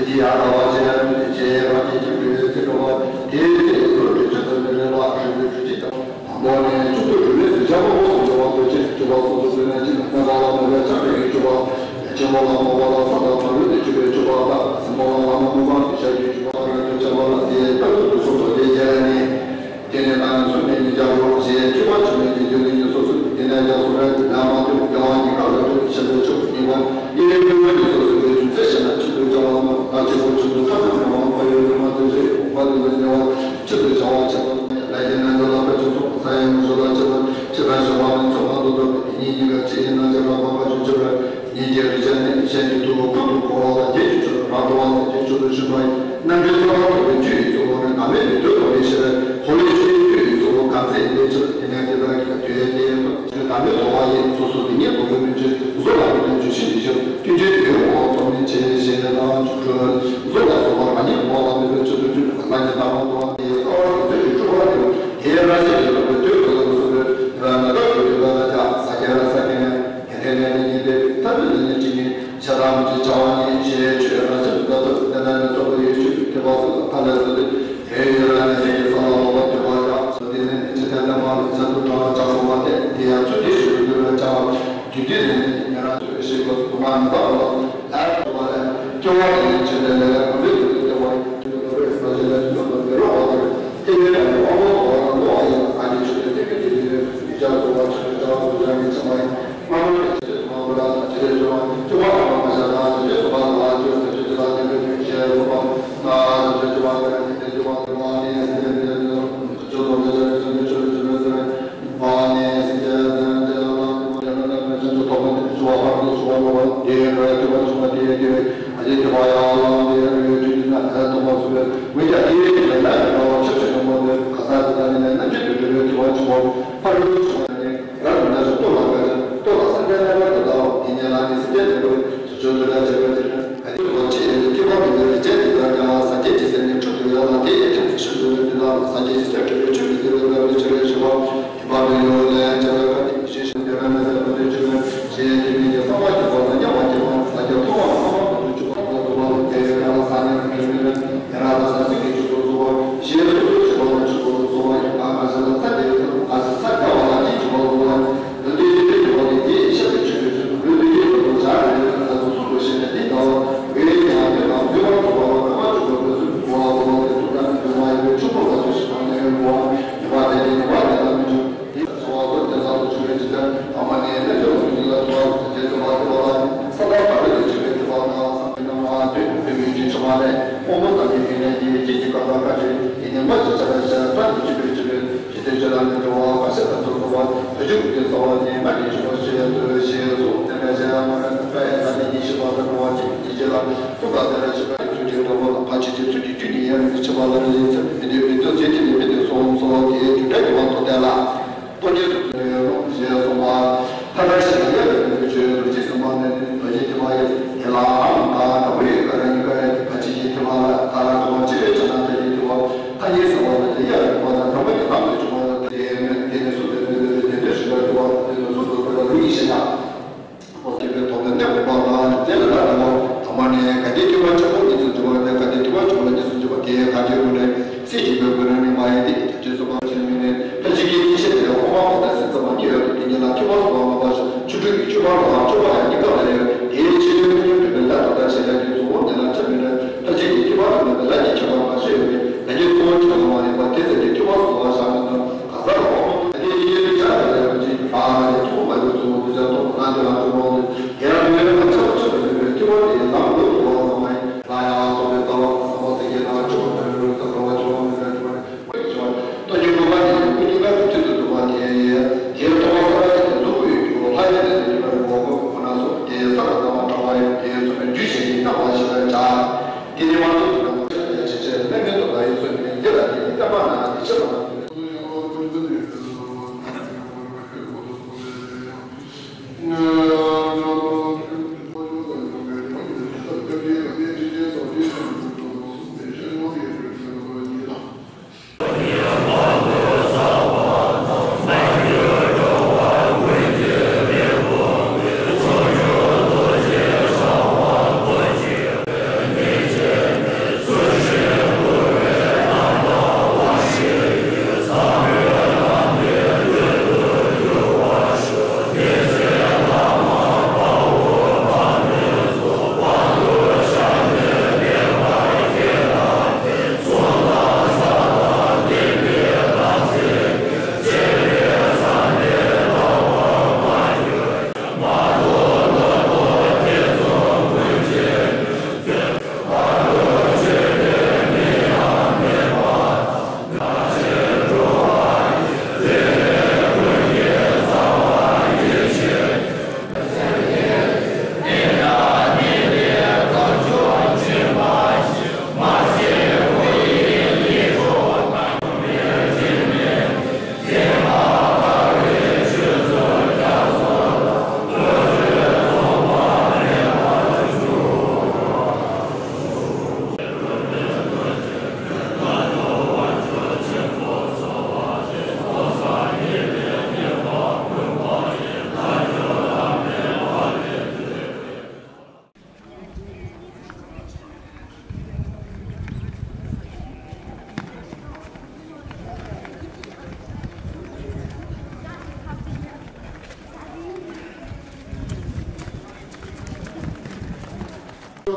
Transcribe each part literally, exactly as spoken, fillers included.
ཡ་ར་བ་ཅན་དུ་ཅེ་ར་ཅེ་ཅི་རེ་ཅི་ར་བ་དེ་ཚེ་ལོ་དྲུག་ཅུ་དང་ནི་རེ་ལ་ཧྲི་ལི་ཧྲི་ཅི་དང་མང་པོ་ནས་བཅུ་དྲུག་རེ་ལས་སུ་བྱ་བ་འོག་སུ་འགྲོ་བ་དོ་ཅེ་ཅི་བ་སོ་སོ་སོ་ནས་ཅི་དང་ས་ལ་ལ་མོ་བའི་ཆ་རེ་གི་ཅུ་བ་ཆེན་པོ་ལ་མོ་བ་ལ་ས་དང་ཐ་རུ་དེ་ཅུ་བའི་ཅུ་བ་དང་སེམས་པོ་ལ་ལ་མོ་མོ་བ་དེ་ཤ་གི་ཅུ་བ་ར་ཅུ་ཆ་བ་ལ་དེ་ལྟ་བུ་དུ་སོ་སོ་དེ་རྒྱ་ལ་ནི། དེ་ནས་ན་ནི་སུ་མེད་ནི་རྒྱ་རོ་ཞེས་སྐྱེ་བ་ཆུ་མེད་ནི་རྒྱུ་ནི་ཉི་སོ་སོ་དེ་ནས་རྒྱ་སོ་ར་དེ་ན་མ་དེ་རྒྱ་བ་ཉི་ཁ་ལ་དེ་ཆེ་བའི་ཆོག་ཉི་བ་ཨི་རེ་ཀུན་མ་ཉི་སོ་སོ་བའི་རྒྱུ་ཚེ་ཤེ་ན་ཆུ་དུ་རྒྱ་བ་ན་ཨ་ཆེ་བོ་ཆུ་དུ་ཐ་ཁ་ན་བ་ཁ་ཡོད་ནི་མ་ཚེ་ཞེས་ཁོང་པ་དེ་ལ་ཉེ་བ་ཆུ་དུ་བྱ་བ་ཆེ་བ་ལ་ཡེ་ན་ཉོ་ལ་པ་ཆུ་ཚོགས་ས་ཡ་མུ་ཞོ་ལ་ཆེ་བ་ཆེ་ད་ཞོ་བ་ནི་ཚོགས་མ་དུ་དོ་དེ་ཉིད་ཉི་ག་ཆེ་ཡིན་ན་ཆེ་ན་བ་ཁ་ཆུ་ཆེ་བ། ཉིན་གྱི་རི་ཅན་ནི་གཞན་གྱི་ཐུགས་ཁུར་དུ་འཁོར་བ་ལ་རྒྱས་ཀྱི་ཆོས་རང་དུ་བ་ལ་རྒྱས་ཆོས་དུ་ཞུགས་པ་ཡི་རྣམ་འདྲེན་ཚོགས་ལ་ཐོབ་པའི་ཆོས་ཡི་གཙོ་བོ་ནི་བདག་མེད་པའི་དོན་དུ་ལས་ཤེར་ཧོ་ལེ་ཆོས་ཡི་ཆོས་ཡི་གཙོ་བོ་གང་ཚེ་ཡི་ལས་ཆེར་དེ་ནས་དེ་དག་གི་དོན་དེ་ཡང་དུ་བདག་མེད་ཐོབ་པ་ཡི་སོ་སོ་དེ་ཉིད་རྟོགས་པའི་མི་ཆོས་བཟོ་ལ་ཡོད་པའི་ཆོས་ཤིན་ཏུ་ཆེར་ཀུན་གྱི་དོན་འོག་ཐོབ་ནས་ཆེ་ཞེས་ནས་དང་བཅུ་དྲུག་བཟོ་ལ་སོགས་པ་རང་ཉིད་འོག་ལ་མེད་པའི་ཆོས་དུ་གྱུར་པའི་གང་ཟག་གི་ལྟ་བ་འདུལ་བ་དེ་ཡི་རྩ་བ་དེ་ཚོ་ཡི་སྤྲུལ་པ་དེ་དེའི་རང་བཞིན་གྱིས་རྟོགས་པའི་དོན་དུ་ལ་སོགས་པའི་རང་མེད་པ་ཡི་དོན་ལ་ཡང་ས་སྐྱ་ར་ས་སྐྱ་ནས། ཉན་ཐོས་ལས་ནི་ཉན་ཐོས་ཐར་པའི་ལས་ནི་བྲིས་ནས་ཞེ་སྡང་མི་བྱེད་བྱ་བ་ཉིད་ཞེས་ཆོས་རང་བཞིན་དུ་ལྟ་ཐུབ་དེ་ལྟར་ནི་རྟོགས་པའི་ཡུལ་ཆོས་ཀྱི་ཐེག་པ་སོགས་ལ་ཐ་ལ་སོགས་ཏེ་དེའི་ཡུལ་ལ་ཉན་ཐོས་ཀྱི་ས་ལ་ལོག་པ་དེ་བ་ཡང་སོགས་ཏེ་ནི་ཇི་ལྟར་ལམ་མ་ལུས་བྱ་དུ་འགྲོ་བ་ཅག་སོགས་པ་སྟེ་དེ་ཡང་ཚུལ་དེ་ཞིག་ཏུ་འགྱུར་བར་བྱ་བ་རྒྱུ་དེ་ནི་ཉན་རང་ཚོས་ཤེས་པ་སོགས་མ་མི་རྟག་པ་ལ་ལས་རྟོགས་པ་ལས་སྐྱེ་བ་དེ་ནི་ཆོས་ལས་ལས་གང་འདྲའི་དུས་སུ་སྐྱེ་བ་ཡིན། དེ་ལ་འགྲོ་བའི་ས་ཞིང་ལ་ཞིང་ཁམས་དང་མི་རོ་བ་དང་། དེ་ལས་ཀྱང་དབང་པོ་དང་བ་དང་བློ་བ་ཡིན་ལ་གང་གིས་ཆོས་ལས་སྐྱེ་བའི་དེ་ལས་ཡིན་ཅག་གསོ་བ་ཆོས་ལས་ཅག་གསོ་བྱ་བའི་ཕྱི་མ་ཡིན། སྔ་མ་ལས་ཆོས་ལས་སོ་མ་བུ་ར་དང་ཆོས་ལས་སོ་མ་ཅོ་བ་དང་མ་བྱ་དང་ཆོས་ལས་སོ་མ་དང་ལ་ཆོས་ལས་ཆོས་ལས་ལ་དེ་ལས་དེ་ཞེས་སོ་མ་ན་ཆོས་ལས་ཅོ་བ་དེ་ལས་དེ་ལས་ཅོ་བ་དེ་མ་ནི་སེ་ལས་དེ་ལས་ཆོས་ལས་ཆོས་ལས་ཆོས་ལས་ཆོས་ལས། ཐ་ཤལ་ཞིག་ལ་དབྱར་བའི་ནུབ་ཀྱི་ཆོས་རྡོ་རྗེ་སེམས་དཔའ་ནི་ནི་རྡོ་རྗེ་ཐེག་པ་ཡི་ཡན་ལག་ཨང་དང་དང་པོ་ཡི་ཀ་ར་གཉིས་ཀ་ཡི་ཕ་ཆེན་གྱི་ཐེག་པ་ལ་ད་ལ་གང་བ་ཅི་རེད་ཆ་ན་ཐ་ཡི་ཐེག་པ་ཐ་སྙད་གསང་བ་ལ་དེ་ཡང་རིག་པ་དང་དམ་པ་ཡི་ལམ་དུ་བྱུང་བ་དེ་མེད་དེ་ནི་སུ་དེ་ནི་དེ་ནི་དེ་ནི་ཞིག་ལ་དེ་བ་དེ་ནི་སུ་དུ་དེ་ལ་ལུས་ཤེ་ན། ཨོ་དེ་བས་ཐོག་ཏུ་གནས་དགོས་པ་དང་དེ་ལ་ལ་དེ་བ་དང་མ་ནི་ག་དེ་ཐེག་པ་ཆེན་པོ་གཉིས་སུ་འགྱུར་བ་དེ་ག་དེ་ཐེག་པ་ཆུང་བ་གཉིས་སུ་འགྱུར་བ་དེ་ག་དེ་རུ་ནི་སྲིད་ཞིག་པའི་དགོས་ན་ནི་མ་ཡིན་ཏེ་དེ་ཚོ་པ་ཆེན་མི་ནི་ཕལ་ཆེར་གྱི་ཐེག་ཆེན་དེ་ལ་དབུ་མ་པ་དང་སེམས་ཙམ་པ་གཉིས་ཡོད་དེ་དེ་གཉིས་ལ་ཐེག་པ་གསུམ་པ་མ་པ་ཆོ་འཕྲུལ་གྱི་སྤྱོད་པ་དང་སྤྱོད་པ་ཡང་གཉིས་ཀ་ལ་ཡོད་དེའི་ཕྱི་དོན་མི་ཉམས་རིག་པའི་ལས་དང་བརྟག་ཞིང་ལས་ཀྱི་གཟུགས་པོ་ནི་ལ་ཆ་མི་ནི་ཕལ་ཆེར་གྱི་ཐེག་པ་དང་ལྡན་པའི་ལས་ཀྱི་ཁྱད་པར་མ་ཕྱེ་ཡོད་པས་ལས་ཀྱི་གཙོ་བོ་ཆ་མ་ཡིན་པ་དེ་ཚེ་གི་ཐེག་པ་གསུམ་པ་བཞག་མི་དང་གང་ཟག་ལ་དབང་པོ་དེ་ཡི་ཡོད་པའི་ཆ་ལ་ཡོད་ཀྱི་ཨ་ནི་ཐེག་པ་མ་ཡོད་གཙོ་བོ་དེ་ཚོ་རྟོགས་ན་དེ་ལ་འགྲོ་འོང་དེ་ཡང་དེ་ལས་མ་ཆགས་པ་ཆགས་པ་ཡོད་པའི་ཐེག་པ་དེ་ཡི་ལམ་ལུགས་འགྲོ་བ་ཙམ་མ་ཡིན། ལ་ཡང་རྟོགས་པའི་ལྟ་བ་ཟབ་པ་དེ་ཡི་ནང་ཆོས་པ་དང་ཡོད་ཙམ་འགྲོ་བ་ཆོས་པ་མི་འདྲ་ཆོས་པ་རེད། སྟོང་ཉིད་ངོ་མ་དེ་ཡི་ཀུན་ཉིད་ཀུན་ནས་ཀ་དུས་མཐུན་དུ་འདུག་པ་དེ་ཡིན། དེའི་རྟོགས་པ་ས་ལ་ཡི་གཟུགས་སྐུ་ཡི་རྒྱུ་ལྷ་ཡི་ལས་ཀྱི་རིམ་པར་ངོ་བོ་ཁོ་ན་སོགས་དེའི་ས་ལ་ལྟ་བ་འདྲ་བ་ཡི་དེའི་ཚོགས་ནི་རྒྱུད་བཞི་ཡི་རྣམ་པ་ཞེས་པར་བྱ། དེ་ནི་མ་ཐུབ་ཏུ་ལ་ངོ་ཤེས་པའི་ཕྱིར་ཆེར་ལྷད་མེད་དུ་ལ་ཡི་ཚོགས་ནི་འདི་ལ་དེ་ནི་བསྟན་པ་ན་དེ་ཕྱིར་ལ་ང་ཚོས།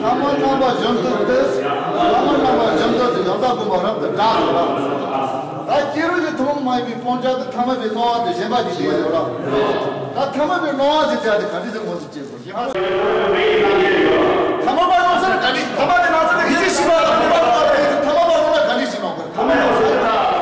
ཐ་མ་རྣམ་པ་གཞོམ་གཏོད་དེ། ཐ་མ་རྣམ་པ་གཞོམ་གཏོད་དེ་ཡང་དག་དགོངས་པ་རབ་ཏུ་བསྒྲགས་ལ། ད་སྐྱེ་རུ་ཡི་ཐུན་མོང་མ་ཡིན་པའི་སྤང་བྱ་དེ་ཐ་མལ་པའི་སྣང་བ་དེ་ཞེན་པ་གྱིས་བསྒྲིབས་ཡོད་ལ། ད་ཐ་མལ་པའི་སྣང་བ་ཞེས་བྱ་དེ་ག་འདྲ་ཞིག་ངོས་སུ་བྱེད་དགོས། ཐ་མལ་པ་ཡོང་ས་ལ་ག་འདྲ། ཐ་མལ་པའི་སྣང་ཚུལ་ཡིད་ཀྱི་ཤེས་པ་དང་ཐ་མལ་པ་ཡོང་ན་ག་འདྲ་ཞིག་སྣང་དགོས། ཐ་མལ་པ་ཡོང་ས་ལ།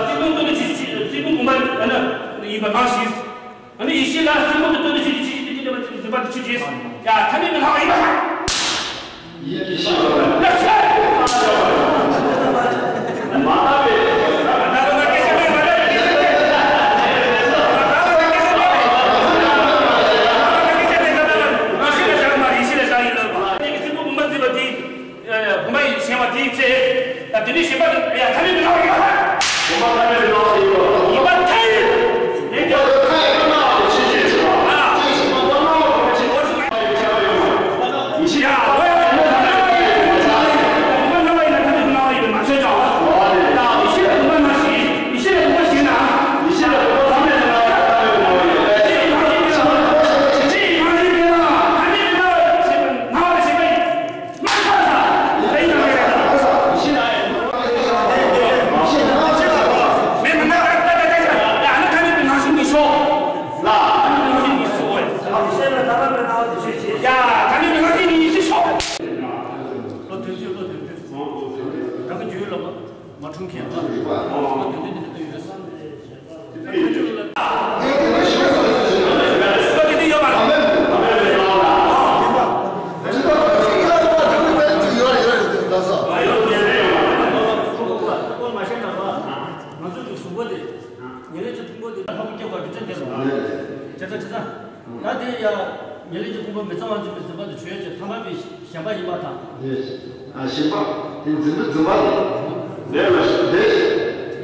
སྲིན་པོ་སྟོན་པའི་ཆོས་ཅན། སྲིན་པོ་བུམ་པ་ཡིན་པ་ནང་བཞིན། ཨ་ནི་ཡེ་ཤེས་ལ་སྲིན་པོ་དེ་སྟོན་པའི་ཆོས་ཅན། ཆོས་ཅན་དེ་སྟོན་པའི་ཆོས་ཅན། ཡ་ཐ་མལ་པའི་སྣང་བ་ཡིན་པ། ཡེ་ཤེས་ལ་བཞག་ཡིན་ལ། བུམ་པ་ཡིན་ཞེན་པ་དེའི་ཚེ། ད་དེ་ནས་ཞེན་པ་དེ་ཡང་ཐ་མལ་པའི་སྣང་བ་ཡིན་པ། བུམ་པ་ཐ་མལ་པའི་སྣང་བ་ཡིན་པ། ཡིན་པ་མཐའ་ཡས། ཡིན་ཀྱང་མཐའ་ཡས་ཀུན་སྣང་བ་དང་ཕྱིན་ཅི་མ་ལོག་པ་ཡིན་ཀྱང་ཡིན་པ་མཐའ་ཡས་ཀུན་སྣང་བ་དང་ཕྱིན་ཅི་མ་ལོག་པ་ཡིན་ཀྱང་ཡིན་པ། ཡིན་ཕྱིར་ཡང་འོ་ཡང་བུམ་པ་སྣང་བ་ཡིན་ན་ཐ་མལ་པའི་སྣང་བ་ཡིན་པས་མ་ཚོལ་ཀྱང་། ཡིན་ཕྱིར་བུམ་པ་སྣང་ཞིང་། ཡིན་ཕྱིར་བུམ་པ་ཞེན་ན། ཡིན་ཕྱིར་བུམ་པ་ཐ་མལ་པའི་སྣང་བ་ཡིན་པས་ཐ་མལ་པའི་སྣང་བ་ཡིན་པས། ཡིན་ཕྱིར་ཡང་ཐ་མལ་པའི་སྣང་བ་ཞེན་པ་ཡིན། མ་འཁྲུངས་མཁན་ལ་དུས་དུས་དེ་འདྲ་ཡོད། ད་དེ་དེ་ཡོད་མ་རེད། ང་ཚོ་གི་གཟུགས་པོ་དེ་ཉེ་ལེ་གི་ཕུང་པོ་དེ་ཉེ་ལེ་གི་ཕུང་པོ་མི་གཙང་བ་འཛིན་པའི་འཛིན་པ་དེ་ཆོས་ཅན། ཐ་མལ་པའི་ཞེན་པ་ཡིན་པ་དང་། ཞེན་པ་དེ་འཛིན་པའི་འཛིན་པ་རེད། ལས་ལ་ཞེན་པ་དེ།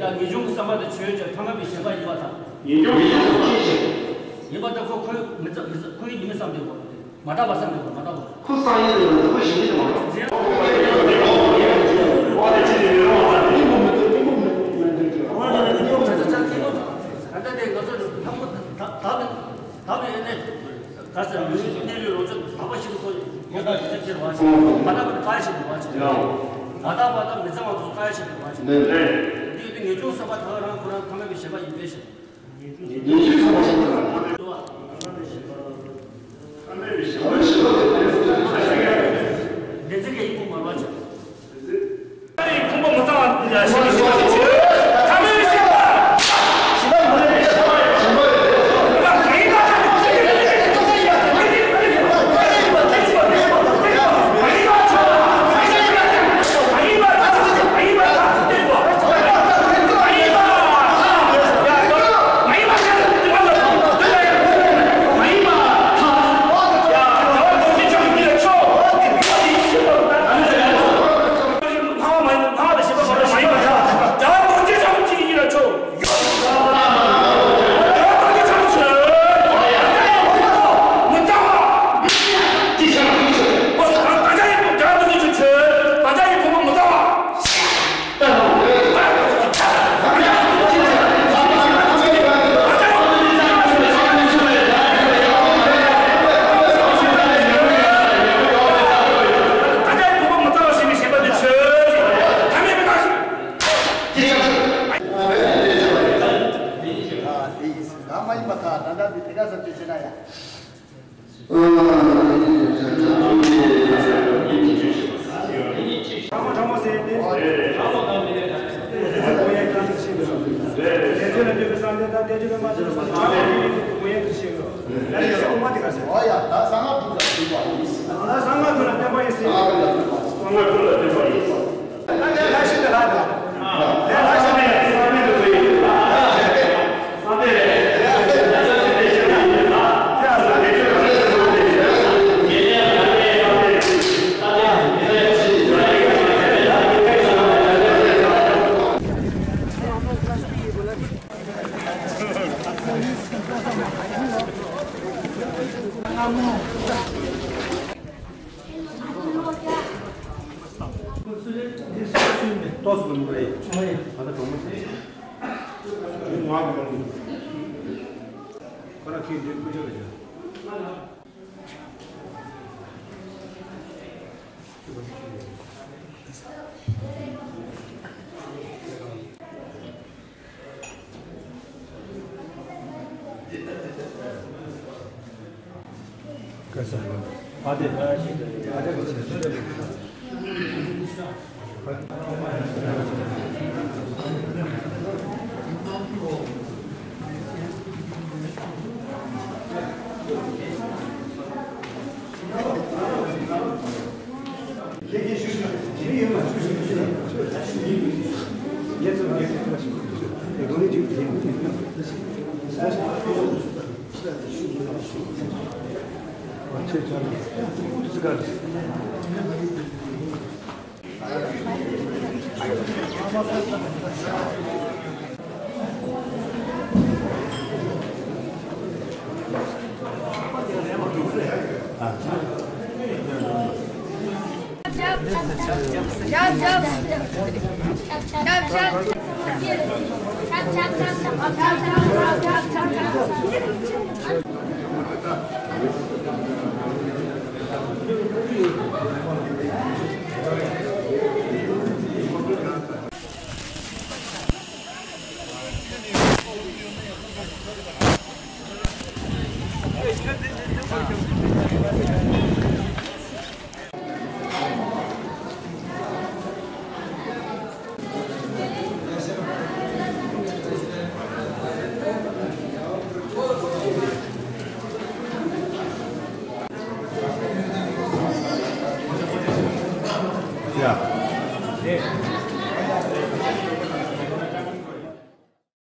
ཡང་ངེས་འབྱུང་གི་བསམ་པ་དེ་ཆོས་ཅན། ཐ་མལ་པའི་ཞེན་པ་ཡིན་པ་དང་། ངེས་འབྱུང་གི་ཡིན་པ་ཅི་ཞིག་ཡིན་པ་དང་ཁོ་ཁོའི་མི་ཚ་མི་ཚ་ཁོའི་ཉི་མ་བསམ་དེ་གོ། མ་དག་པ་བསམ་དགོས་པ་མ་དག་པ། ཁོ་གསང་ཡིན་ནམ་འཛིན་པ་ཞིག་ཡིན་ནམ། ད་ལྟ་དེ་ང་ཚོ་ལྷག་པོ་ད་ད་ད་བས་ནས་ག་ཚད་ལུས་གནས་ལུས་ལོངས་སྤྱོད་དག་པ་ཞིག་ཏུ་ཡོད་པ་ཞིག་ཏུ་ཁྱེར་བ་ཞིག་མ་དག་པ་དེ་བཀག་ཡ་ཞིག་ཏུ་བ་ཞིག་མ་དག་པ་དང་མི་གཙང་བ་དེ་ཚོ་བཀག་ཡ་ཞིག་ཏུ་བ་ཞིག་འདི་ཡོད་དུས་ངེས་འབྱུང་བསམ་པ་དག་རང་ཁོ་རང་ཐ་མལ་པའི་ཞེན་པ་ཡིན་པའི་ཕྱིར། ཉེས་སྤྱོད་ཚང་མ་ཞིག་དང་། རེད།